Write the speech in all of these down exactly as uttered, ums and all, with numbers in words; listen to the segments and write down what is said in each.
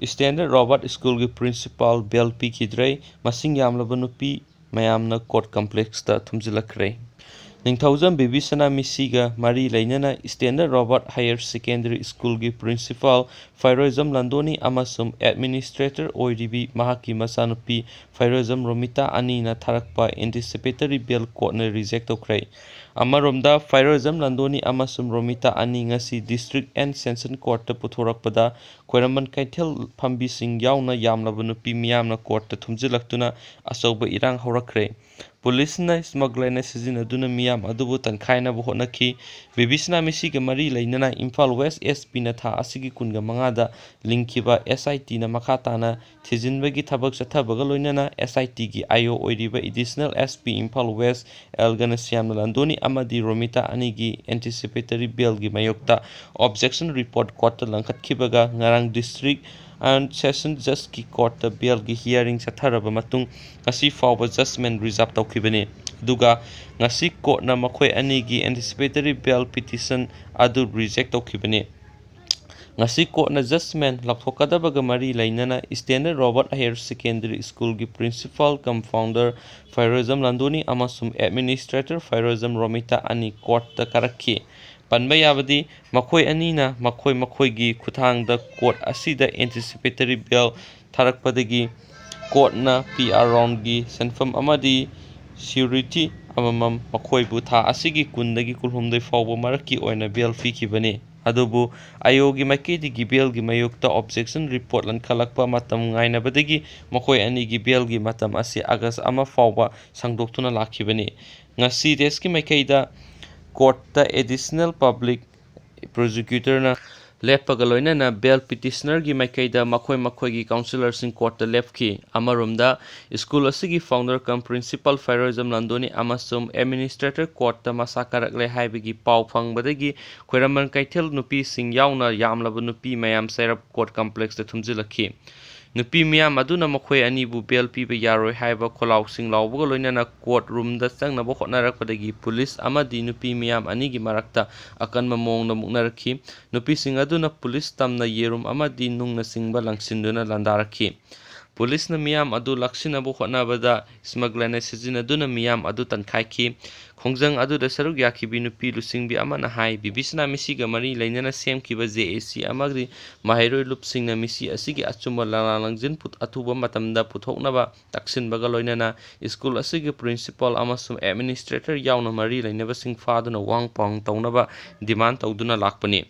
Standard Robert Schoolꯒꯤ principal bail ꯄꯤꯈꯤꯗ꯭ꯔꯦ꯫ ꯃꯁꯤꯡ ꯌꯥꯝꯂꯕ ꯅꯨꯄꯤ ꯃꯌꯥꯝꯅ court complexꯇ ꯊꯨꯝꯖꯤꯜꯂꯛꯈ꯭ꯔꯦ꯫ ꯅꯤꯡꯊꯧꯖꯝ ꯕꯤꯕꯤꯁꯅꯥ ꯃꯤꯁꯤꯒ ꯃꯔꯤ ꯂꯩꯅꯅ Standard Robert Higher Secondary Schoolꯒꯤ principal ꯐꯩꯔꯣꯏꯖꯝ ꯂꯟꯗꯣꯅꯤ ꯑꯃꯁꯨꯡ administrator ꯑꯣꯏꯔꯤꯕꯤ ꯃꯍꯥꯛꯀꯤ ꯃꯆꯥꯅꯨꯄꯤ ꯐꯩꯔꯣꯏꯖꯝ ꯔꯣꯃꯤꯇꯥ ꯑꯅꯤꯅ ꯊꯥꯔꯛꯄ anticipatory bail courtꯅ reject ꯇꯧꯈ꯭ꯔꯦ꯫ ꯑꯃꯔꯣꯝꯗ, ꯐꯩꯔꯣꯏꯖꯝ ꯂꯟꯗꯣꯅꯤ ꯑꯃꯁꯨꯡ ꯔꯣꯃꯤꯇꯥ ꯑꯅꯤ ꯉꯁꯤ District and Session Courtꯇ ꯄꯨꯊꯣꯔꯛꯄꯗ, ꯈ꯭ꯋꯥꯏꯔꯝꯕꯟ ꯀꯩꯊꯦꯜ ꯐꯝꯕꯤꯁꯤꯡ ꯌꯥꯎꯅ ꯌꯥꯝꯂꯕ ꯅꯨꯄꯤ ꯃꯤꯌꯥꯝꯅ courtꯇ ꯊꯨꯝꯖꯤꯜꯂꯛꯇꯨꯅ ꯑꯆꯧꯕ ꯏꯔꯥꯡ ꯍꯧꯔꯛꯈ꯭ꯔꯦ꯫ Policeꯅ smugglerꯅ ꯁꯤꯖꯤꯟꯅꯗꯨꯅ ꯃꯤꯌꯥꯝ ꯑꯗꯨꯕꯨ ꯇꯟꯈꯥꯏꯅꯕ ꯍꯣꯠꯅꯈꯤ꯫ ꯕꯤꯕꯤꯁꯅꯥ ꯃꯤꯁꯤꯒ ꯃꯔꯤ ꯂꯩꯅꯅ ꯏꯝꯐꯥꯜ West SPꯅ ꯊꯥ ꯑꯁꯤꯒꯤ ꯀꯨꯟꯒ ꯃꯉꯥꯗ ꯂꯤꯡꯈꯤꯕ SITꯅ ꯃꯈꯥ ꯇꯥꯅ ꯊꯤꯖꯤꯟꯕꯒꯤ ꯊꯕꯛ ꯆꯠꯊꯕꯒ ꯂꯣꯏꯅꯅ SITꯒꯤ IO ꯑꯣꯏꯔꯤꯕ Additional SP Imphal West L Ghanashyam ꯂꯟꯗꯣꯅꯤ ꯑꯃꯗꯤ ꯔꯣꯃꯤꯇꯥ ꯑꯅꯤꯒꯤ anticipatory bailꯒꯤ ꯃꯥꯌꯣꯛꯇ objection report courtꯇ ꯂꯪꯈꯠꯈꯤꯕꯒ ꯉꯔꯥꯡ District and Session Judgeꯀꯤ courtꯇ bailꯒꯤ hearing ꯆꯠꯊꯔꯕ ꯃꯇꯨꯡ ꯉꯁꯤ ꯐꯥꯎꯕ judgment reserve ꯇꯧꯈꯤꯕꯅꯤ꯫ ꯑꯗꯨꯒ ꯉꯁꯤ courtꯅ ꯃꯈꯣꯏ ꯑꯅꯤꯒꯤ anticipatory bail petition ꯑꯗꯨ reject ꯇꯧꯈꯤꯕꯅꯤ꯫ ꯉꯁꯤ courtꯅ judgment ꯂꯥꯎꯊꯣꯛꯀꯗꯕꯒ ꯃꯔꯤ ꯂꯩꯅꯅ Standard Robert Higher Secondary Schoolꯒꯤ principal cum founder ꯐꯩꯔꯣꯏꯖꯝ ꯂꯟꯗꯣꯅꯤ ꯑꯃꯁꯨꯡ administrator ꯐꯩꯔꯣꯏꯖꯝ ꯔꯣꯃꯤꯇꯥ ꯑꯅꯤ courtꯇ ꯀꯥꯔꯛꯈꯤ꯫ ꯄꯟꯕ ꯌꯥꯕꯗꯤ, ꯃꯈꯣꯏ ꯑꯅꯤꯅ ꯃꯈꯣꯏ ꯃꯈꯣꯏꯒꯤ ꯈꯨꯠꯊꯥꯡꯗ court ꯑꯁꯤꯗ anticipatory bail ꯊꯥꯔꯛꯄꯗꯒꯤ courtꯅ PR roundꯒꯤ ꯁꯦꯟꯐꯝ ꯑꯃꯗꯤ surety ꯑꯃꯃꯝ ꯃꯈꯣꯏꯕꯨ ꯊꯥ ꯑꯁꯤꯒꯤ ꯀꯨꯟꯗꯒꯤ ꯀꯨꯟꯍꯨꯝꯗꯣꯏ ꯐꯥꯎꯕ ꯃꯔꯛꯀꯤ ꯑꯣꯏꯅ bail ꯄꯤꯈꯤꯕꯅꯤ꯫ ꯑꯗꯨꯕꯨ IOꯒꯤ ꯃꯥꯏꯀꯩꯗꯒꯤ bailꯒꯤ ꯃꯥꯌꯣꯛꯇ objection report ꯂꯟꯈꯠꯂꯛꯄ ꯃꯇꯝ ꯉꯥꯏꯅꯕꯗꯒꯤ ꯃꯈꯣꯏ ꯑꯅꯤꯒꯤ bailꯒꯤ ꯃꯇꯝ ꯑꯁꯤ August ꯑꯃ ꯐꯥꯎꯕ ꯁꯥꯡꯗꯣꯛꯇꯨꯅ ꯂꯥꯛꯈꯤꯕꯅꯤ꯫ ꯉꯁꯤ ꯔꯦꯁꯀꯤ ꯃꯥꯏꯀꯩꯗ courtꯇ Additional Public Prosecutorꯅ ꯂꯦꯞꯄꯒ ꯂꯣꯏꯅꯅ bail petitionerꯒꯤ ꯃꯥꯏꯀꯩꯗ ꯃꯈꯣꯏ ꯃꯈꯣꯏꯒꯤ counsellorꯁꯤꯡ courtꯇ ꯂꯦꯞꯈꯤ꯫ ꯑꯃꯔꯣꯝꯗ, school ꯑꯁꯤꯒꯤ founder cum principal ꯐꯩꯔꯣꯏꯖꯝ ꯂꯟꯗꯣꯅꯤ ꯑꯃꯁꯨꯡ administrator courtꯇ ꯃꯁꯥ ꯀꯥꯔꯛꯂꯦ ꯍꯥꯏꯕꯒꯤ ꯄꯥꯎ ꯐꯪꯕꯗꯒꯤ ꯈ꯭ꯋꯥꯏꯔꯝꯕꯟ ꯀꯩꯊꯦꯜ ꯅꯨꯄꯤꯁꯤꯡ ꯌꯥꯎꯅ ꯌꯥꯝꯂꯕ ꯅꯨꯄꯤ ꯃꯌꯥꯝ ꯆꯩꯔꯞ court complexꯇ ꯊꯨꯝꯖꯤꯜꯂꯛꯈꯤ꯫ ꯅꯨꯄꯤ ꯃꯤꯌꯥꯝ ꯑꯗꯨꯅ ꯃꯈꯣꯏ ꯑꯅꯤꯕꯨ ꯕꯦꯜ ꯄꯤꯕ ꯌꯥꯔꯣꯏ ꯍꯥꯏꯕ ꯈꯣꯜꯂꯥꯎꯁꯤꯡ ꯂꯥꯎꯕꯒ ꯂꯣꯏꯅꯅ ꯀꯣꯔꯠ ꯔꯨꯝꯗ ꯆꯪꯅꯕ ꯍꯣꯠꯅꯔꯛꯄꯗꯒꯤ ꯄꯨꯂꯤꯁ ꯑꯃꯗꯤ ꯅꯨꯄꯤ ꯃꯤꯌꯥꯝ ꯑꯅꯤꯒꯤ ꯃꯔꯛꯇ ꯑꯀꯟꯕ ꯃꯑꯣꯡꯗ ꯃꯨꯛꯅꯔꯛꯈꯤ꯫ ꯅꯨꯄꯤꯁꯤꯡ ꯑꯗꯨꯅ ꯄꯨꯂꯤꯁ ꯇꯝꯅ ꯌꯦꯔꯨꯝ ꯑꯃꯗꯤ ꯅꯨꯡꯅꯆꯤꯡꯕ ꯂꯪꯁꯤꯟꯗꯨꯅ ꯂꯥꯟꯗꯥꯔꯛꯈꯤ꯫ ꯄꯨꯂꯤꯁꯅ ꯃꯤꯌꯥꯝ ꯑꯗꯨ ꯂꯥꯛꯁꯤꯟꯅꯕ ꯍꯣꯠꯅꯕꯗ ꯁ꯭ꯃꯒ꯭ꯂꯔꯅ ꯁꯤꯖꯤꯟꯅꯗꯨꯅ ꯃꯤꯌꯥꯝ ꯑꯗꯨ ꯇꯟꯈꯥꯏꯈꯤ꯫ ꯈꯣꯡꯖꯪ ꯑꯗꯨꯗ ꯁꯔꯨꯛ ꯌꯥꯈꯤꯕꯤ ꯅꯨꯄꯤ ꯂꯨꯆꯤꯡꯕꯤ ꯑꯃꯅ ꯍꯥꯏ, ꯕꯤꯕꯤꯁꯅꯥ ꯃꯤꯁꯤꯒ ꯃꯔꯤ ꯂꯩꯅꯅ ꯁꯦꯝꯈꯤꯕ ꯖꯦ ꯑꯦ ꯁꯤ ꯑꯃꯒꯤ ꯃꯍꯩꯔꯣꯏ ꯂꯨꯞꯁꯤꯡꯅ ꯃꯤꯁꯤ ꯑꯁꯤꯒꯤ ꯑꯆꯨꯝꯕ ꯂꯥꯂꯥ ꯂꯪꯖꯤꯟ ꯄꯨ-, ꯑꯊꯨꯕ ꯃꯇꯝꯗ ꯄꯨꯊꯣꯛꯅꯕ ꯇꯛꯁꯤꯟꯕꯒ ꯂꯣꯏꯅꯅ ꯁ꯭ꯀꯨꯜ ꯑꯁꯤꯒꯤ ꯄ꯭ꯔꯤꯟꯁꯤꯄꯥꯜ ꯑꯃꯁꯨꯡ ꯑꯦꯗꯃꯤꯅꯤꯁꯇ꯭ꯔꯦꯇꯔ ꯌꯥꯎꯅ ꯃꯔꯤ ꯂꯩꯅꯕꯁꯤꯡ ꯐꯥꯗꯨꯅ ꯋꯥꯍꯪ ꯄꯥꯎꯍꯪ ꯇꯧꯅꯕ ꯗꯤꯃꯥꯟ ꯇꯧꯗꯨꯅ ꯂꯥꯛꯄꯅꯤ꯫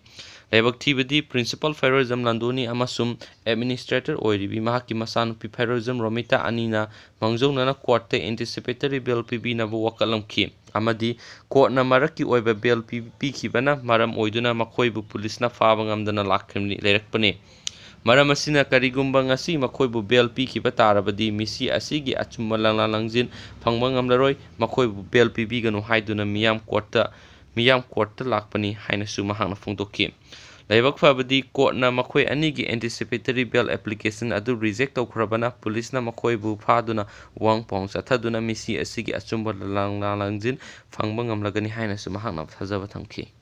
ꯂꯥꯏꯕꯛ ꯊꯤꯕꯗꯤ ꯄ꯭ꯔꯤꯟꯁꯤꯄꯥꯜ ꯐꯦꯔꯣꯏꯖꯝ ꯂꯥꯟꯗꯣꯅꯤ ꯑꯃꯁꯨꯡ ꯑꯦꯗꯃꯤꯅꯤꯁꯇ꯭ꯔꯦꯇꯔ ꯑꯣꯏꯔꯤꯕꯤ ꯃꯍꯥꯛꯀꯤ ꯃꯆꯥꯅꯨꯄꯤ ꯐꯦꯔꯣꯏꯖꯝ ꯔꯣꯃꯤꯇꯥ ꯑꯅꯤꯅ ꯃꯥꯡꯖꯧꯅꯅ ꯀꯣꯔꯠꯇ ꯑꯦꯟꯇꯤꯁꯤꯄꯦꯇꯔꯤ ꯕꯦꯜ ꯄꯤꯕꯤꯅꯕ ꯋꯥꯀꯠꯂꯝꯈꯤ ꯑꯃꯗꯤ ꯀꯣꯔꯠꯅ ꯃꯔꯛꯀꯤ ꯑꯣꯏꯕ ꯕꯦꯜ ꯄꯤ-, ꯄꯤꯈꯤꯕꯅ ꯃꯔꯝ ꯑꯣꯏꯗꯨꯅ ꯃꯈꯣꯏꯕꯨ ꯄꯨꯂꯤꯁꯅ ꯐꯥꯕ ꯉꯝꯗꯅ ꯂꯥꯛꯈꯤꯕꯅꯤ, ꯂꯩꯔꯛꯄꯅꯤ꯫ ꯃꯔꯝ ꯑꯁꯤꯅ ꯀꯔꯤꯒꯨꯝꯕ ꯉꯁꯤ ꯃꯈꯣꯏꯕꯨ ꯕꯦꯜ ꯄꯤꯈꯤꯕ ꯇꯥꯔꯕꯗꯤ ꯃꯤꯁꯤ ꯑꯁꯤꯒꯤ ꯑꯆꯨꯝꯕ ꯂꯥꯂꯥ ꯂꯪꯖꯤꯟ ꯐꯪꯕ ꯉꯝꯂꯔꯣꯏ, ꯃꯈꯣꯏꯕꯨ ꯕꯦꯜ ꯄꯤꯕꯤꯒꯅꯨ ꯍꯥꯏꯗꯨꯅ ꯃꯤꯌꯥꯝ ꯀꯣꯔꯠꯇ, ꯃꯤꯌꯥꯝ ꯀꯣꯔꯠꯇ ꯂꯥꯛꯄꯅꯤ ꯍꯥꯏꯅꯁꯨ ꯃꯍꯥꯛꯅ ꯐꯣꯡꯗꯣꯛꯈꯤ꯫ ꯂꯥꯏꯕꯛ ꯐꯕꯗꯤ ꯀꯣꯔꯠꯅ ꯃꯈꯣꯏ ꯑꯅꯤꯒꯤ ꯑꯦꯟꯇꯤꯁꯤꯄꯦꯇꯔꯤ ꯕꯦꯜ ꯑꯦꯄ꯭ꯂꯤꯀꯦꯁꯟ ꯑꯗꯨ ꯔꯤꯖꯦꯛ ꯇꯧꯈ꯭ꯔꯕꯅ ꯄꯨꯂꯤꯁꯅ ꯃꯈꯣꯏꯕꯨ ꯐꯥꯗꯨꯅ ꯋꯥꯍꯪ ꯄꯥꯎꯍꯪ ꯆꯠꯊꯗꯨꯅ ꯃꯤꯁꯤ ꯑꯁꯤꯒꯤ ꯑꯆꯨꯝꯕ ꯂꯥꯂꯥ ꯂꯪꯖꯤꯟ ꯐꯪꯕ ꯉꯝꯂꯒꯅꯤ ꯍꯥꯏꯅꯁꯨ ꯃꯍꯥꯛꯅ ꯊꯥꯖꯕ ꯊꯝꯈꯤ꯫